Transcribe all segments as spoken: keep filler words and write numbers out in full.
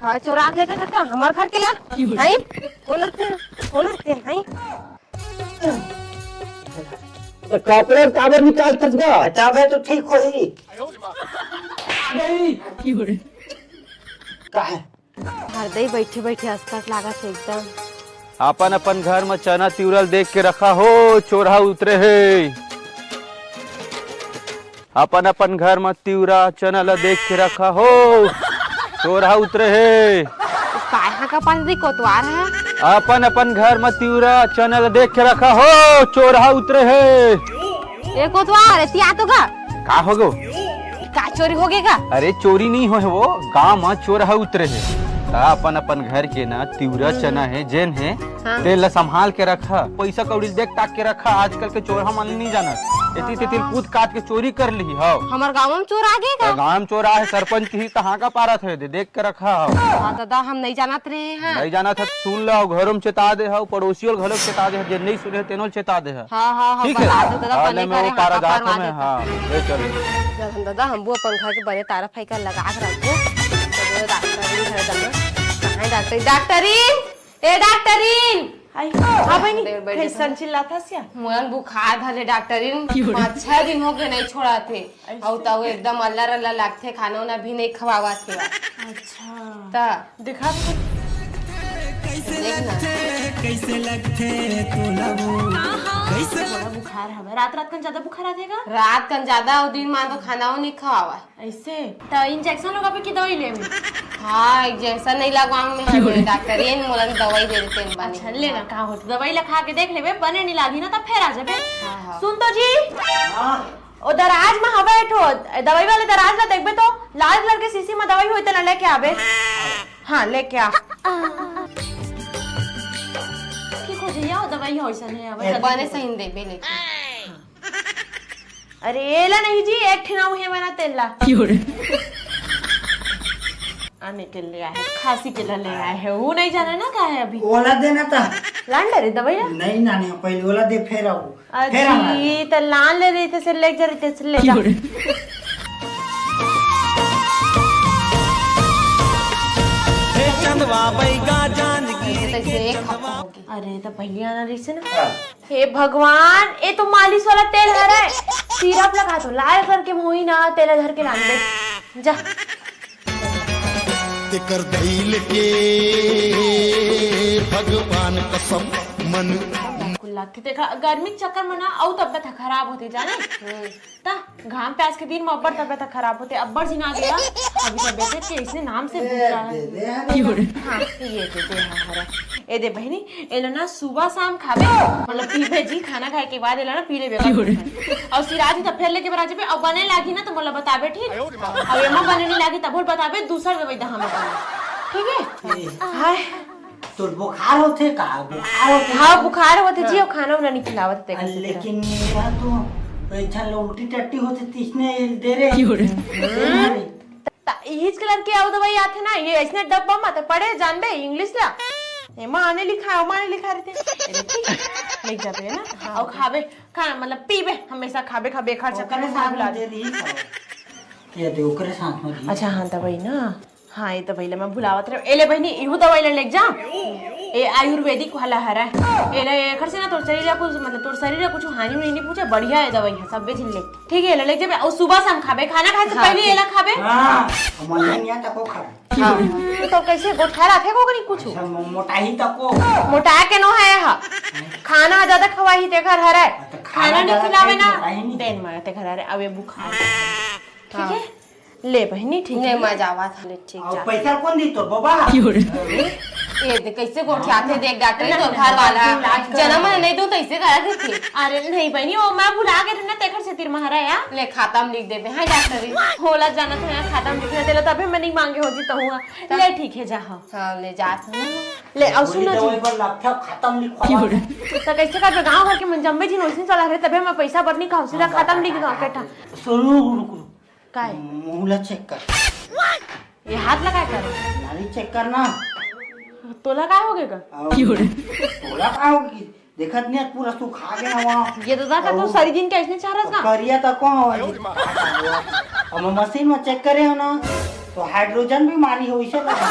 हाँ, चोरा के लेके का हमर घर के ला? हैं? बोलत हे, बोलत हे, हैं? तो कपड़ा काबर निकालथस गा? तब है तो ठीक होही। नहीं। का है? हरदई बैठे बैठे अस्तर लागत हे एकदम। अपन अपन घर म चना तिउरा ल देख के रखा हो, चोरहा उतरे हे। अपन अपन घर म तिउरा चना ल देख के रखा हो, चोरहा उतरे हे। काय हा का पास दी कोतवार हा? अपन अपन घर म तिउरा चना ल देख के रखा हो, चोरहा उतरे हे। ए कोतवार, एती आ तो गा। का हो गो? का चोरी हो गे का? अरे चोरी नहीं होय हे वो, गांव म चोरहा उतरे हे। त अपन अपन घर के ना तिउरा चना हे, जेन हे, हाँ। तेन ल संभाल के रखा, पैसा कौड़ी देख ताक के रखा। आजकल के चोरहा मन नहीं जानत, एती तेती कूद काट के चोरी कर लिही। हव। हमर गांव म चोर आ गे का? गांव म चोर आ हे, सरपंच ही तहां का पारत हे, दे देख के रखा हव। हाँ दादा, हम नहीं जानत रहे हैं। नहीं जानत हे, सुन ला, घरों म चेता दे हव, पड़ोसियों घलोक चेता दे हव, जे नहीं सुने तेनो ल चेता दे हव। हाँ, हाँ, हाँ, ठीक है? बता दो दादा, हाँ, बने नहीं, मैं करे वो पारा जात हूँ मैं, हाँ, ले चल। दादा, हम वो अपन घर के बने तारा फाई का लगा के रखो। तो वो डॉक्टर भी घर जाना। कहाँ है डॉक्टर? डॉक्टरीन! ए डॉक्टरीन! आई, हाँ बहनी, बैठ जा। कैसन चिल्लाथस या? मोला बुखार धरे डॉक्टरीन, पाँच छह दिन हो गए नहीं छोड़ाथे। ऐसे? अउ त एकदम अल्लर अल्लर लागथे, खाना उना भी नहीं खवावत हे। अच्छा। त देखा तो। कैसे लगथे, कैसे लगथे तोला वो? कैसे थोड़ा बुखार हवे। रात, रात कन ज्यादा बुखार आथे का? रात कन ज्यादा, अउ दिन मान तो खाना वो नहीं खवावा। ऐसे? त इंजेक्शन लगाबे कि दवाई लेबे? हाँ, इंजेक्शन नहीं लगवाऊं मैं, हमें डॉक्टर ये मोला दवाई दे देते हैं, अच्छा, ले ना, का होत? दवाई ला खा के देख लेबे, बने नहीं लागी ना, त फेर आ जाबे। हाँ, हाँ। सुन तो जी। हाँ। ओ दराज म हवय एक ठो, दवाई वाले दराज ला देखबे तो, लाल कलर के शीशी म दवाई होई, तेला लेके आबे। हाँ, लेके आ। ठीक हो जइया, ओ दवाई होइसन हे, अब ए, बने सही देबे लेके। अरे, एला नहीं जी, एक ठिन अउ हे मना तेला। आने के ले आए, खांसी के लिए ले आए हैं, वो नहीं जाना ना का है अभी। ओला देना था। लान ले रे दवाई ला। नहीं नानी, पहले ओला दे, फिर आओ। फिर हम आ अजी, त लान ले रही थे, से ले जा रही थे, से ले जा। हे चंदवा बैगा जान गिर तैसे एक हफ्ता हो गया। अरे, त पहले आना रही से ना। हाँ। हे भगवान, ये तो मालिश वाला तेल हरे। सिरप लगा दो, लाल करके मोही ना, तेल धर के लान दे। जा। तेकर दई लेके भगवान कसम मन। कुल्ला के देखा, गर्मी के चक्कर में ना अउ तबियत खराब होती जाने। हम्म। ता घाम प्यास के दिन में अब्बड़ तबियत खराब होते, अब्बड़ झिन आ गया। अभी तबियत के इसने नाम से भूख रहा है। दे, दे, दे, दे। हाँ, ये दे, दे, हाँ, हरा। ए दे बहनी, एला ना सुबह शाम खाबे, मतलब पीबे जी, खाना खाए के बाद एला ना पी लेबे। अउ सिराज ही त फेर लेके बरा जेबे, अउ बने लागी ना त मोला बताबे, ठीक? अउ एमा बने नहीं लागी तभो बताबे, दूसर दवाई दहा में बने। ठीक है? ए, हाय। तोर बुखार होथे का? बुखार होथे हाँ, का? बुखार होथे जी, हाँ। अउ खाना उना नहीं खिलावत ते अरे, लेकिन मेरा तो ऐसा उल्टी टट्टी होथे, तीसने दे रे। क्यों रे? दे रे। त इहिच कलर के अउ दवाई आथे ना, ये ऐसने डब्बा म त पड़े जानबे, इंग्लिश ला। एमा आने लिखा है, ओमा आने लिखा रहते। अरे ठीक है, ले जाबे ना। हाँ। अउ खाबे, खा, मतलब पीबे, हमेशा खाबे, खाबे, एखर चक्कर ओकरे में साथ भुला में दे। दे रही है। ये दे, ओकरे साथ में दी। अच्छा, हाँ, दवाई ना। हाँ, ये दवाई ला मैं भुलावत रहे। ए ले बहनी, इहू दवाई ला लेके जा। ए आयुर्वेदिक वाला हरा। ए ले, एखर से ना तोर शरीर ला कुछ, मतलब तोर शरीर ला कुछ हानि उनि नहीं पूछे, बढ़िया है दवाई है, सब बेच ले। ठीक है, एला ले जेबे, अउ सुबह शाम खाबे, खाना खाए से हाँ, पहले ठीक। एला खाबे। हाँ, हम नहीं आता को खाबे। हाँ। तो कैसे गोठा रखे को नहीं कुछ? अच्छा, मो-, मोटाही तक को। मोटा के नो है हा। खाना ज्यादा खवाही तेखर हरे। हाँ, तो खाना खाना नहीं ज्यादा खिलावे खाई ना। मोटाही नहीं। तेन मारे तेखर हरे, अब ये बुखार। ठीक हाँ। है? ले बहनी, ठीक नहीं, है। मैं जावा था, ले, ठीक और जा। पैसा कौन दी तो बाबा? ये दे, कैसे गोठियाथे, देख डॉक्टर, नहीं, तो नहीं, घर वाला। इलाज करा। जनम नहीं तो तैसे करा देते। अरे नहीं बहनी, वो मैं भुला गए थे ना, तेखर से तीर महारा या। ले, खाता में लिख देबे, हाँ डॉक्टर जी। होला जाना था यहाँ खाता में लिखना, तेला तभी मैं नहीं मांगे हो जी तो हुआ। ले, ठीक है, जा, हाँ। हाँ, ले जात हूँ। ले, और सुनो जी। दवाई पर लगता खाता में लिखवा। तो कैसे करबे, गाँव घर के मन जम्बे जी नोसिन चला रहे, तभी मैं पैसा बर नहीं कहूँ, सीधा खाता में लिख दो, बेटा। सुनो, रुको। काय? मुंह ला चेक कर। ये हाथ ला काय करो? नारी चेक कर ना। तोला काय हो गए का? आओ। तोला काय हो गई? देखत नहीं, पूरा सुखा गया वहाँ। ये तो दादा, तू और सरी दिन के ऐसने चाह रहा था? करिया तो कौन हो? अब मशीन में चेक करे हो ना, तो हाइड्रोजन भी मारी हो, इसे लगा।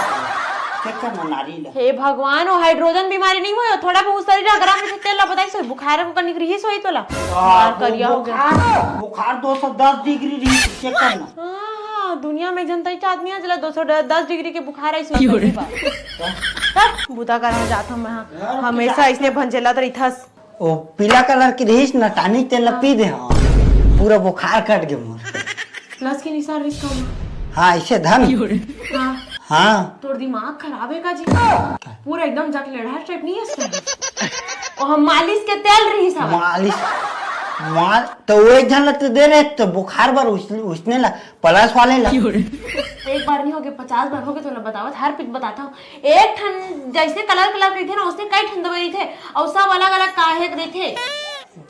चेक कर ना नारी ला। हे भगवान, वो हाइड्रोजन बीमारी नहीं होय, थोड़ा बहुत शरीर ह गरम रहिथे, तेल ला बताइस होही, बुखार को कनिक रिहिस होही तोला। हाँ, बुखार करिया हो गया। बुखार, बुखार दो सौ दस डिग्री रहिस, चेक कर ना। हाँ, हाँ, दुनिया में जनता ही आदमी है, जेला दो सौ दस डिग्री के बुखार आइस होही। तब बुता करा जात हूँ मैं, हाँ। हमेशा इसने भंजेला तो रहिथस। ओ पीला कलर के रहिस ना, टॉनिक तेन ला पी दे हंव। पूरा बुखार कट गे मोर। लस के निशान रहिस का? हाँ, ऐसे धन। हाँ। हाँ। तोर दिमाग खराब है का जी? पूरा एकदम जाके लेढ़ा टाइप नहीं है इसका? ओ हम मालिश के तेल रहिस हवय। मालिश, माल तो वो एक झन ला तो दे रहे तो बुखार बर उस, उसने ला प्लस वाले ला। एक बार नहीं होगे, पचास बार होगे, तोला बतावत, हर पिक बताता हूँ। एक ठन जैसे कलर कलर रहिथे ना, उसने कई ठन दवाई रहिथे, अउ सब अलग-अलग काहे के रहिथे।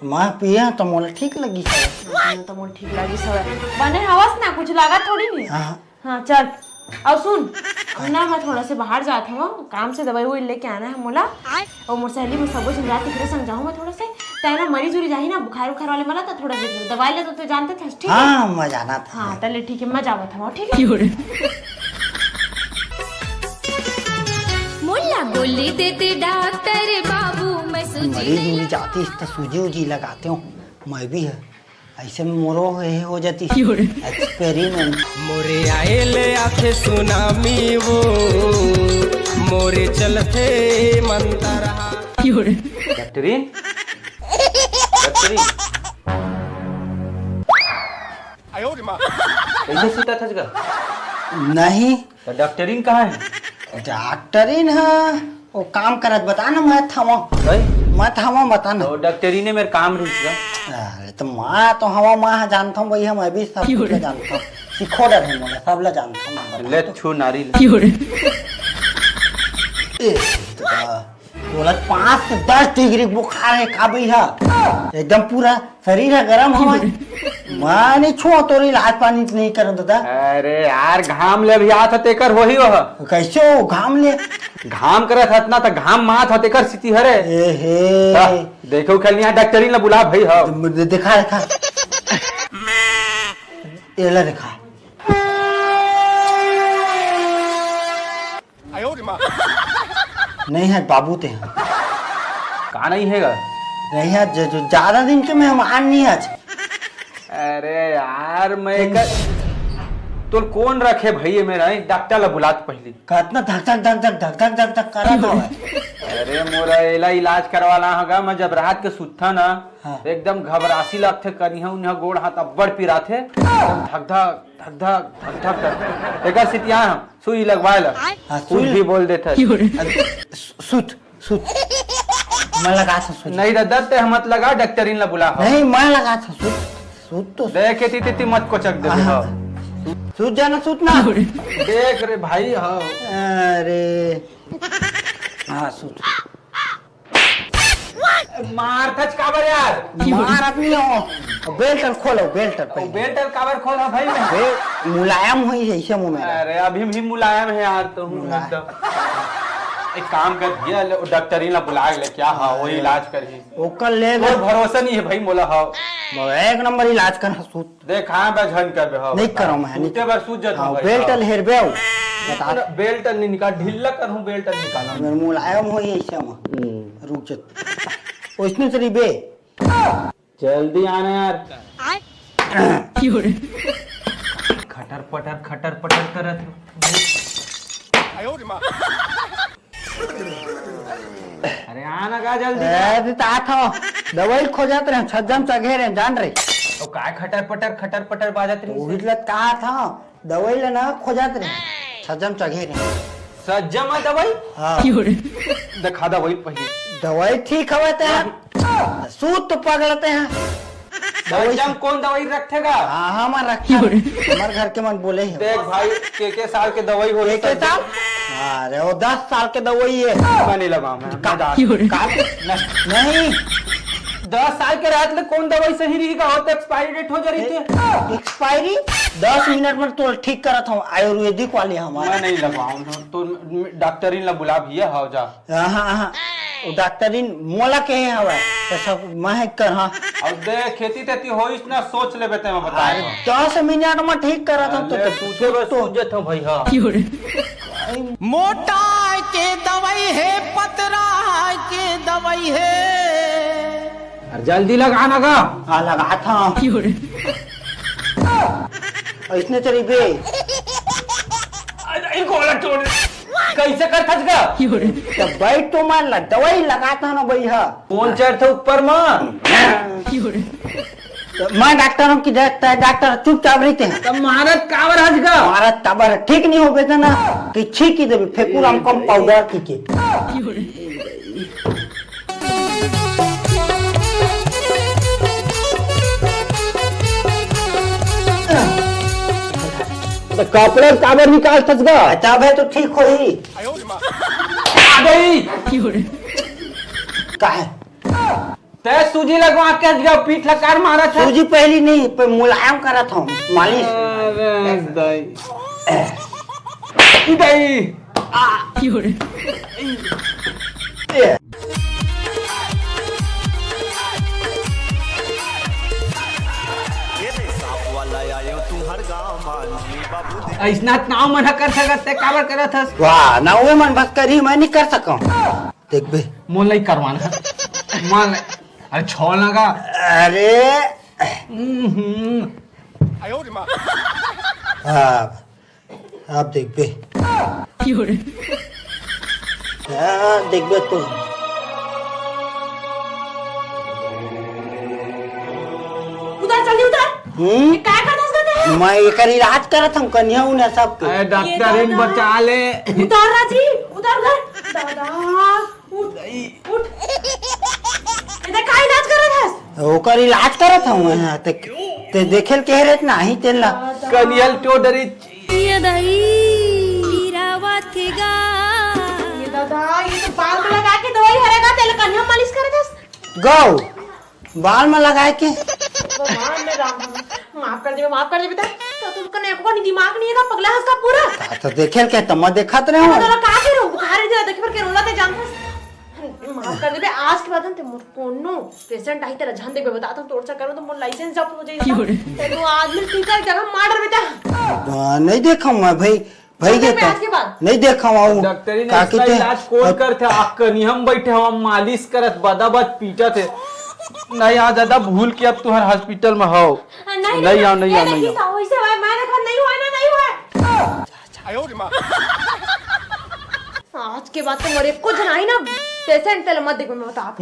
मैं पिया तो मोला ठीक लगी सर। हाँ, तो मोला ठीक लगी सर। बने हवस ना, कुछ लागत थोड़ी नहीं। हाँ। हाँ, चल। अउ सुन, ना मैं थोड़ा से बाहर जात हूँ, काम से दवाई ववाई लेके आना है मोला। अउ मोर सहेली में सबो झन रात के संग जाहूँ मैं थोड़ा से। तैं ना मरीज उरी जाही ना, बुखार उखार वाले मला, तो थोड़ा दे दे। दवाई ले तो तू जानते थे, ठीक है? हाँ, मैं जाना था। हाँ, तले ठीक है, मैं जावत हूँ, ठीक है? मोला गोली दे दे डॉक्टर बाबू, मैं सूजी मरीज नहीं उरी जाती तो सूजी उजी लगाते हूँ, मैं भी है। ऐसे में मोरो ये हो जाती। एक्सपेरिमेंट। मोरे आए ले आथे सुनामी वो, मोरे चलथे मंतरहा। डॉक्टरीन? डॉक्टरीन? कैसे सुता था जगह? नहीं। तो डॉक्टरीन कहाँ है? डॉक्टरीन है, वो काम करत बता ना, मैं थामा। भाई? मैं थामा बता ना। तो डॉक्टरीन है मेरे काम रही था। अरे तो मैं तो हवा मैं जानता हूँ भैया, मैं भी सब कुछ जानता हूँ। सिखो डर है मोला, सब ला जानता हूँ। ले छू नारी ले। ए, तो तोला पाँच से दस डिग्री बुखार है का भैया? एकदम पूरा शरीर है गरम हवा। मैं नहीं छुआ तोर इलाज पानी नहीं करन दादा। अरे यार, घाम ले अभी आत ह तेकर होही वह। कैसे हो घाम ले? घाम करत हत ना त घाम मात ह तेकर सिती हरे। ए हे। हाँ, देखो खेल यहाँ डॉक्टरीन ला बुला भाई हो। दे-, दे-, दिखा, दिखा। एला दिखा। नहीं है बाबू ते हैं। का नहीं है गा? नहीं है, जो, जो ज्यादा दिन के मेहमान नहीं है आज। अरे यार, मैं कर, तोर कौन रखे भाई ये मेरा, डॉक्टर ला बुलात पहली। कितना धक धक धक धक धक धक धक धक करा था भाई। अरे मोरा एला इलाज करवाला हगा, मैं जब रात के सुतथा ना, हाँ। एकदम घबरासी लगथे, कनिहा उनिहा गोड़ हाथ अब्बड़ पिराथे, एकदम धक धक धक धक धक धक करथे। एकर सितिया हम सुई लगवाए ला। हाँ, खुद सुई भी बोल देथे। अरे, सु-, सुत, सुत। मैं लगा था सुत। नहीं दादा, ते मत लगा, डॉक्टरीन ला बुला हो। नहीं, मैं लगा था सुत। सुत तो देख, एती तेती मत कोचक देबे, हाँ। हाँ। सुत जाना, सुत ना। देख रे भाई, हाँ। अरे। हाँ, सुत। मार थच काबर यार? मार आदमी हो। बेल्ट ल खोलो, बेल्ट ल ओ, पहले। बेल्ट ल काबर खोल हा भाई मैं? बे-, मुलायम होई है इसे मुंह मेरा। अरे, अभी भी मुलायम है यार, तो हूँ मुलायम। एकदम। एक काम कर भैया, ले, डॉक्टरीन ला बुला ले, क्या हाँ, वही इलाज करही। ओकर ले तोर ले। भरोसा नहीं है भाई, मोला हाँ। एक नंबर इलाज कर सूत। देख, हाँ, बे झन करबे, हाँ, नहीं बता। करो मैं, नहीं टूटे बर सूझ जात हाँ, हूँ भाई, बेल्ट हाँ। ल हेरबे हो। बता। बेल्ट ल नहीं निकाल, ढीला कर हूँ, बेल्ट ल निकाल। मेरे मुलायम होई ऐसे में। हम्म। रुक जा। ओइसने से रहिबे। जल्दी आना यार। खटर पटर, खटर पटर करत हो। अरे आना का जल्दी। ए, अभी तो आत हो। दवाई खोजत रहे, छज्जम चघे रहे, जान रहे। तो काय खटर पटर, खटर पटर बाजत रही? तो उही ला कहा था, दवाई लेना खोजत रहे, छज्जम चघे रहे। सज्जम है दवाई? हाँ। दिखा दवाई पहले। दवाई ठीक हवे ते। सूत तो पगलते हैं। सज्जम कौन दवाई रखथे गा? हाँ, हाँ, मैं रखता हूँ। हमारे घर के मन बोले हैं। देख भाई, के के साल के दवाई हो के के साल? अरे, वो दस साल के दवाई है। मैं नहीं लगाऊं, मैं, मैं का-, दांत का-, नहीं। नहीं। दस साल के रात ले कौन दवाई सही रही का? हो तो एक्सपायरी डेट हो जा रही थी। एक्सपायरी? दस मिनट में तो ठीक करत हूँ, आयुर्वेदिक वाले हमारे। मैं नहीं लगवाऊं, तो, तो डॉक्टरीन ला बुला भैया, हो जा। हाँ, हाँ, हाँ। वो डॉक्टरीन मोला कहे हवय, तो सब महक कर, हाँ। अब देख, खेती तेती होइस ना, सोच लेबे ते मैं बताए अरे, हूँ। दस मिनट में ठीक करत हूँ, तो, अरे, तो, तू तो तो बस सूझ जत हूँ भाई, हाँ। के दवाई हे, पतरा के दवाई हे। अरे जल्दी लगा ना गा। हाँ, लगात हँव। अइसने चली बे। अरे, इनको वाला छोड़। कइसे करथस गा? त बइठ तो मन ला, दवाई लगात हँव ना बइहा। कोन चढ़थे ऊपर म? त मैं डॉक्टर हँव कि डॉक्टर, डॉक्टर चुपचाप रहिते। त मारत काबर हस गा? मारत काबर, ठीक नइ होबे त ना, कि छींकी देबे, फेकूराम कम पाउडर की के। त कपड़ा काबर निकालथस गा? अच्छा, अबे तो ठीक होही। आ गई। काहे? तैं सूजी लगवा के हस गा, पीठ ला काबर मारत हस? सूजी पहली नहीं, पर मुलायम करत हँव, मालिश। अरे दाई। ई दाई। आ। ए। अइसना नाव मन ह कर सकत, तैं काबर करत हस? वाह, ना ओए मन बस करही, मैं नइ कर सकँव। देखबे। मोला नइ करवाना। मान ले। अरे छोड़ ना गा। अरे। हम्म। हाँ, अब देखबे। हाँ, देखबे तो। उधर चल, उधर। हम्म? ये काय करत हस गा तैं? मैं एकर इलाज करत हँव, कनिहा उन्हा सब के। अरे डॉक्टर, ये इन दादा। बचा ले। उधर राजी, उधर, उधर। दादा, उठ, उठ। ये तैं का इलाज करत हस? ओकर इलाज करत हँव मैं, हाँ, ते, तैं देखे ल कहे रहे ना, ही तेन ला। दादा। कनिहा ल तो डरी। ये दाई, पीरा वाथे गा। ये दादा, ये तो बाल म लगा के दवाई हरे गा, तेला कनिहा मालिश करत हस। गौ। बाल म लगाए के। भगवान में राम, माफ कर देबे, माफ कर देबे। त तुमको ने एको दिमाग नइ हे का, पगला हस का पूरा? का त देखे के त मैं देखत रहे हँव। तोला का के रहूँ, बुखार हे, देखे बर के रोला ते जानत हस। माफ कर देबे, आज के बाद हम ते मोर कोनो पेशेंट आही तेला झन देखबे, बता तो तोर चक्कर में तो मोर लाइसेंस जब्त हो जाही। ते तो आदमी टीका के जगह मार डरबे। नइ देखँव मैं भाई। भई गे त। नइ देखँव। डॉक्टरी ने का इसका इलाज कोन करथे? आ कनिहा म बइठे हवँव, मालिश करत, बदाबद पीटत हे। नइ आ दादा, भूल के अब तुँहर हॉस्पिटल म हँव। नइ, नइ आँव, नइ आँव, नइ आँव। आज के बाद तो मोर एको झन आही ना, पेशेंट तेला मत देखबे, मैं बता।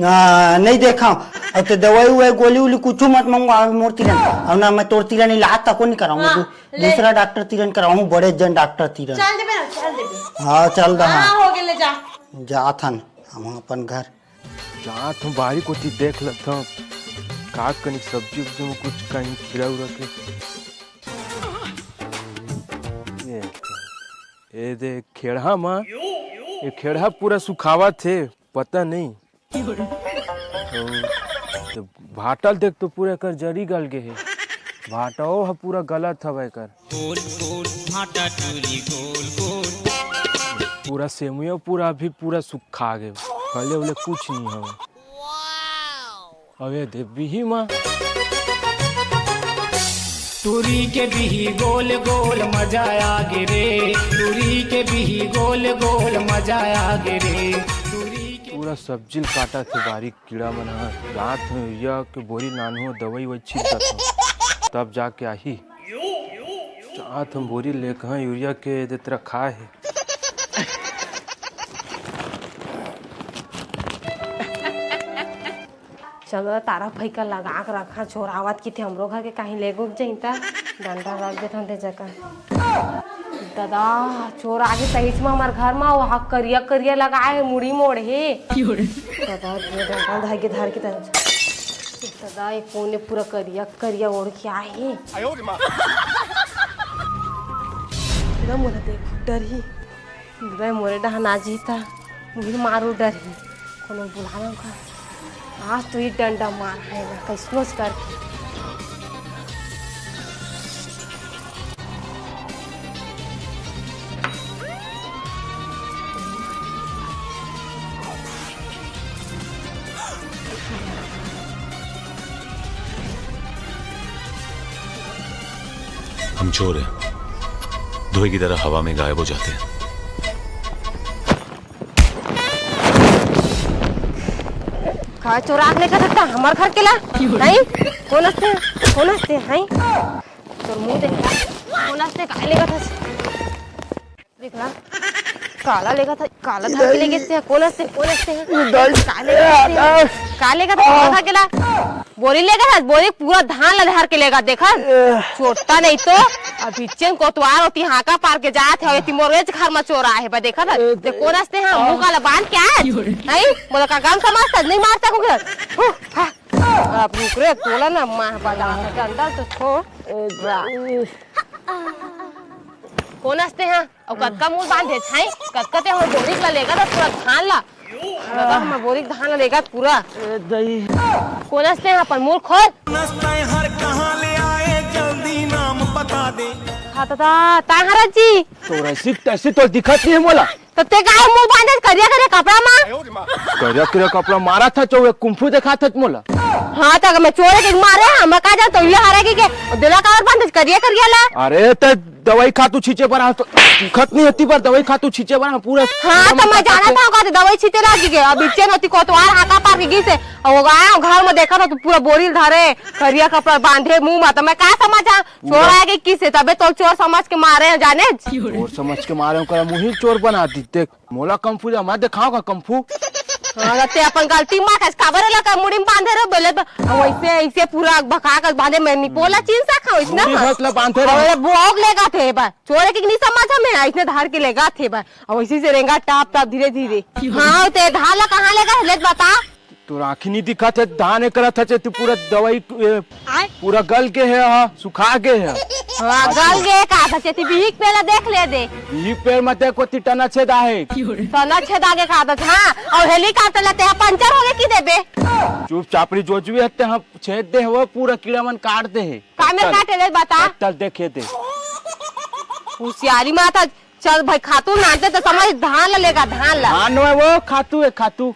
नइ देखँव। अउ ते दवाई उवाई, गोली उली कुछू मत मंगवा मोर तीर। अउ ना मैं तोर तीर इलाज तको नइ कराँव। दूसरा डॉक्टर तीरन कराहूँ, बड़े जन डॉक्टर तीरन। चल देबे ना, चल देबे। हाँ, चल दे, हाँ। हाँ, हो गेले, जा। जात हन हम अपन घर। जात हूँ, बारी कोती देख लेत हूँ, का कनी सब्जी उब्जी में कुछ कहीं खीरा उरा के। ये, ये दे खेड़हा मा, ये खेड़हा पूरा सुखावत हे, पता नहीं। तो भाटा ल देख तो पूरा एकर जरी गल गे हे। भाटाओ ह पूरा गलत हवय एकर। गोल गोल भाटा टूरी गोल गोल। पूरा सेमुया पूरा अभी पूरा सुखा गे। फले उले कुछ नहीं हवय। अबे दे बिही मा। टूरी के बिही गोल गोल मजा आ गे रे। टूरी के बिही गोल गोल मजा आ गे रे। टूरी के पूरा सब्जी ल काटत हे बारी कीड़ा मन ह। जात हूँ यूरिया के बोरी लानहूँ, दवाई ववाई छिट देत हूँ, तब जाके आही। जात हूँ बोरी लेके, हाँ, यूरिया के दे तेरा खाए हे। चलो तारा फइका लगा के रखा, चोरावत किथे हमरो घर के कहीं ले गुप जइता। डंडा रख देथन ते जगह। दादा, चोर आगे सहीच में हमर घर में, वहाँ करिया करिया लगाए हे, मुड़ी मोड़ हे। दादा, ये डंडा धर के, धर के, धर के। दादा, ये कोने पूरा करिया करिया ओढ़ के आए हे। दादा, मोला देख डरही। रे मोरे डहन आ जही त मुही मारू डरही। कोनो बुलाना का। आज तो ये डंडा मार है ना, कैसनो से करके। हम चोर हैं, धुएं की तरह हवा में गायब हो जाते हैं। आ, चोरा के लेगत हस हमर घर के ला। हैं? कोन हस तें? कोन हस तें? हैं? तोर मुंह देख ला। कोन हस तें? काय लेगत हस? देख ला। काला लेगत हस, काला धर के लेगत हस तें। कोन हस तें? कोन हस तें? काय लेगत हस तें? काय लेगत हस? काला धर के ला। बोरी लेगत हस, बोरी पूरा धान ला धर के लेगत हस, देखा? चोरता नहीं तो। अभी चेन कोतवार होती, हाका पार के जात हे, एती मोरेच घर म चोर आए हे, बा देखत हस? ते कोन हस तें? हाँ, मुंह काला बांध के आए। नहीं, मोला का गम समझत हस? नहीं मार सकूंगी। हु, हा। अब रुक रे, तोला ना मार बजा, डंडा तो छोड़। कोन हस तें? हाँ, अउ कतका मुंह बांधे छाई, कतका तें हमर बोरी ला लेगत हस, पूरा धान ला। दादा, हमर बोरी धान ला लेगत हस पूरा। ए दई। कोन हस तें? अपन मुंह खोल। नस्ते हर कहाँ ले आए, जल्दी नाम बता दे। हाँ दादा, ताय हरस जी। तोर ऐसी तैसी तो दिखत नहीं हे मोला। त तें काय मुंह बांधे करिया करिया कपड़ा मा? करिया करिया कपड़ा मारत हस, चौवे कुंफू देखात हस मोला। हाँ, त मैं चोर के मारे, हम का जान तो ये हरा के, के देला काबर बांधे करिया करिया ला? अरे, त दवाई खातू छींचे बर, हाँ, तो दिखत नहीं हे एती बर, दवाई खातू छींचे बर, हाँ, पूरा हाँ, त मैं जानत हूँ, का दवाई छींचे लागी के, अब इच्चे नती कोतवार हाका पार के गिस हे, अउ वो आया घर म देखा तो पूरा बोरी धरे, करिया कपड़ा बांधे मुंह मा, त मैं का समझ आ, चोर आ गे किसे, तबे तो चोर समझ के मारे हे, जाने? चोर समझ के मारे हूँ, करा मुही चोर बना दी। देख, मोला कुंफू ला मत देखाव का कुंफू। हाँ, तें अपन गलती माखस, काबर ला का मुड़ी म बांधे रहो, बेले ब-, वैसे, ऐसे पूरा भका के बांधे, मैं नहीं बोला, चीन सा खाओ, इसने मुड़ी मत। भस ला बांधे रहो। अरे, भोग लेगत हे बा, चोर के नहीं समझ में, इसने धर के लेगत हे बा, अउ इसी से रेंगा टाप टाप धीरे धीरे। हाँ, तें धान ला कहाँ लेगत हे, ले बता। तोर आँखी नहीं दिखत हे, धान ए करत हस, तू पूरा दवाई, ए, आय? पूरा गल गे हे, हाँ, सुखा गे हे। हाँ, गल गे का, त चेती बिहिक पेड़ ला देख ले दे। बिहिक पेड़ म देख, ओती टना छेदा हे। टना छेदा गे का, त हाँ, अउ हेलीकॉप्टर ला तें पंचर हो गे कि देबे? चुपचाप री जोजवी हत्ते, हम छेद दे हे, वो पूरा कीड़ा मन काट दे हे। का में काटे ले बता? चल देखे दे। होशियारी माता, चल भाई, खातू नानते त समझ, धान ला लेगा, धान ला। धान में वो खातू हे, खातू।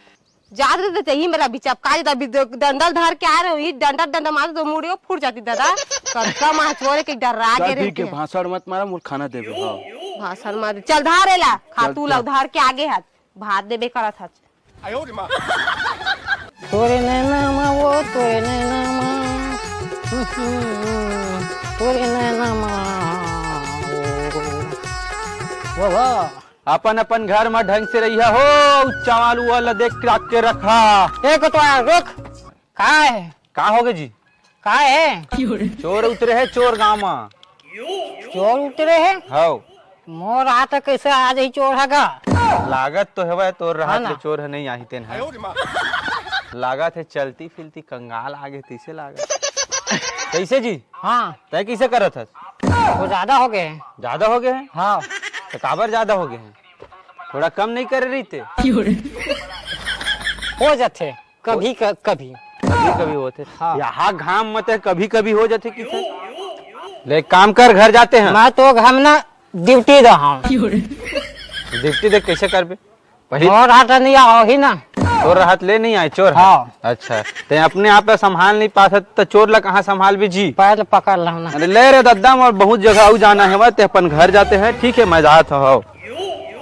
जात रहे तो चाहिए मेरा बिचप का जाता, अभी द-, डंडल धर के आ रहे हो, ये डंडा डंडा मार तो मुड़ियो फूट जाती दादा। कतका माँ चोर के डर रहा चल के ठीक रहते है, हैं। भाषण मत मारा, मोर खाना देबे, हाँ। भाषण मार, चल धार एला, खातू चल, ला चल। धर के आगे हाथ, भात देबे करत हच। तोरे नैना मा वो, तोरे नैना मा, तोरे नैना मा वो, वो, वो। अपन अपन घर म ढंग से रहिया हो, चवाल उवाल ल देख राख के रखा। ए कोतवाल, रुक। का हे? का होगे जी? का हे? चोर उतरे हे चोर गांव म। चोर उतरे हे? हव। मोर हाथ कैसे आ जाही चोर ह गा? लागत तो हवय तोर हाथ हाँ ना। ले चोर ह नहीं आही तेन ह। लागत हे चलती फिलती कंगाल आगे तैसे लागत। कैसे जी? हाँ। तय कैसे करत हस? वो ज्यादा हो गए हैं। ज्यादा हो गए हैं? हाँ। तो काबर ज्यादा हो गए हैं? थोड़ा कम नहीं करे रहिते? हो जाथे, कभी क-, कभी। कभी कभी होथे। हाँ। यहाँ घाम मत है, कभी कभी हो जाथे कि ले काम कर, घर जाते हैं। मैं तो घाम ना ड्यूटी दे हूँ। ड्यूटी दे कैसे करबे? पहले और हाथ नहीं आओ ही ना। चोर रहत ले नहीं आए, चोर है। हाँ। अच्छा, ते अपने आप ला संभाल नहीं पात, तो चोर ला कहाँ संभालबे जी? पैर पकड़ लो ना। अरे ले रे दद्दा, मोर बहुत जगह अउ जाना है, ते अपन घर जाते हैं, ठीक है, मैं जात हूँ।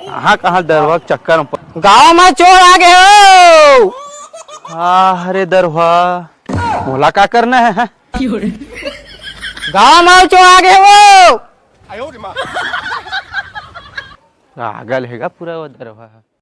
कहाँ कहाँ दरवा के चक्कर में प- गाँव में चोर आ गए हो। आह रे दरवा, मोला का करना है, हैं? गाँव में चोर आ गए हो। पागल हैगा पूरा वो दरवा।